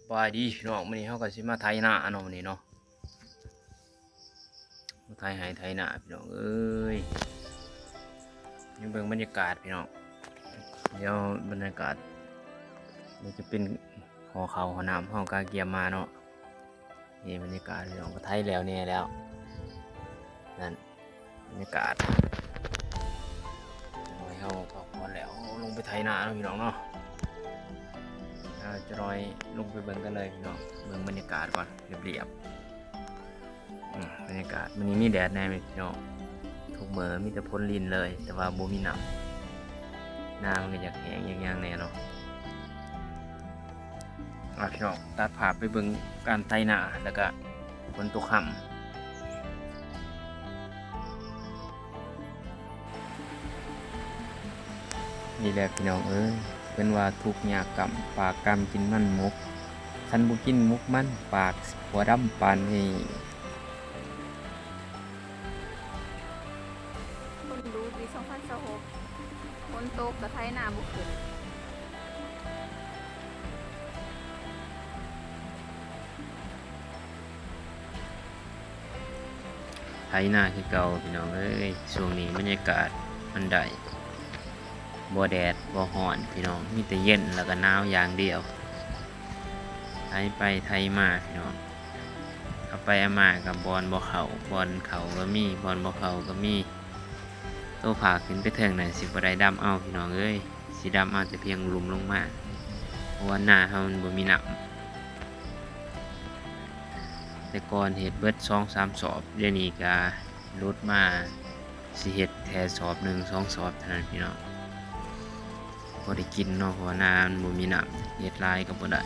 ສະບາຍດີພີ່ນ້ອງ ມື້ນີ້ເຮົາກໍຊິມາໄຖນາເນາະ ມື້ນີ້ເນາະ ມາໄຖໄຮ່ໄຖນາພີ່ນ້ອງເອີຍ. ນີ້ເບິ່ງບັນຍາກາດພີ່ນ້ອງ ດຽວບັນຍາກາດ ນີ້ຈະເປັນຫໍ່ເຂົ້າຫໍ່ນ້ຳ ເຮົາກະກຽມມາເນາະ. ນີ້ບັນຍາກາດພີ່ນ້ອງ ກໍໄຖແລ້ວແດ່ແລ້ວ ນັ້ນ ບັນຍາກາດ ໂອ້ຍ ເຮົາພັກຜ່ອນແລ້ວ ເຮົາລົງໄປໄຖນາເນາະພີ່ນ້ອງເນາະ. ເຮົາຈະລອຍລົງໄປເບິ່ງກັນເລີຍພີ່ນ້ອງ ເບິ່ງບັນຍາກາດກ່ອນ ລຽບໆ. ອືມ ບັນຍາກາດມື້ນີ້ມີແດດແດ່ພີ່ນ້ອງ ທຸກມື້ມີແຕ່ຝົນລິນເລີຍ ແຕ່ວ່າບໍ່ມີນ້ຳ ນາມັນກໍຢາກແຫ້ງຢາກຫຍັງແດ່ເນາະ. ອ່າ ພີ່ນ້ອງ ຕັດພາບໄປເບິ່ງການໄຖນາ ແລ້ວກະຝົນຕົກຄ່ຳ. ນີ້ແຫຼະພີ່ນ້ອງເອີຍ ເພິ່ນວ່າທຸກຍາກກ້ຳ ປາກກ້ຳກິນມັນໝົກ ຄັນບໍ່ກິນໝົກມັນ ປາກຊິຂົວດຳປານນີ້. ຝົນດູປີສອງພັນຊາວຫົກ ຝົນຕົກກໍໄຖນາບໍ່ຂຶ້ນ. ໄຖນາຄືເກົ່າພີ່ນ້ອງເອີຍ ຊ່ວງນີ້ບັນຍາກາດມັນໄດ້ ບໍ່ແດດບໍ່ຮ້ອນພີ່ນ້ອງ ມີແຕ່ເຢັນ ແລ້ວກໍໜາວຢ່າງດຽວ. ໄຖໄປໄຖມາພີ່ນ້ອງ ເອົາໄປເອົາມາກໍບ່ອນບໍ່ເຂົ້າ ບ່ອນເຂົ້າກໍມີ ບ່ອນບໍ່ເຂົ້າກໍມີ. ໂຕພາກຂຶ້ນໄປເທິງນັ້ນຊິບໍ່ໄດ້ດຳເອົາພີ່ນ້ອງເອີຍ ຊິດຳເອົາແຕ່ພຽງລຸ່ມລົງມາ ເພາະວ່ານາເຮົາມັນບໍ່ມີນ້ຳ. ແຕ່ກ່ອນເຮັດເບິດສອງສາມສອບ ດຽວນີ້ກະຫຼຸດມາຊິເຮັດແຄ່ສອບໜຶ່ງສອງສອບເທົ່ານັ້ນພີ່ນ້ອງ ພໍໄດ້ກິນເນາະ ເພາະວ່ານາມັນບໍ່ມີນ້ຳ ເຮັດຫຼາຍກໍບໍ່ໄດ້.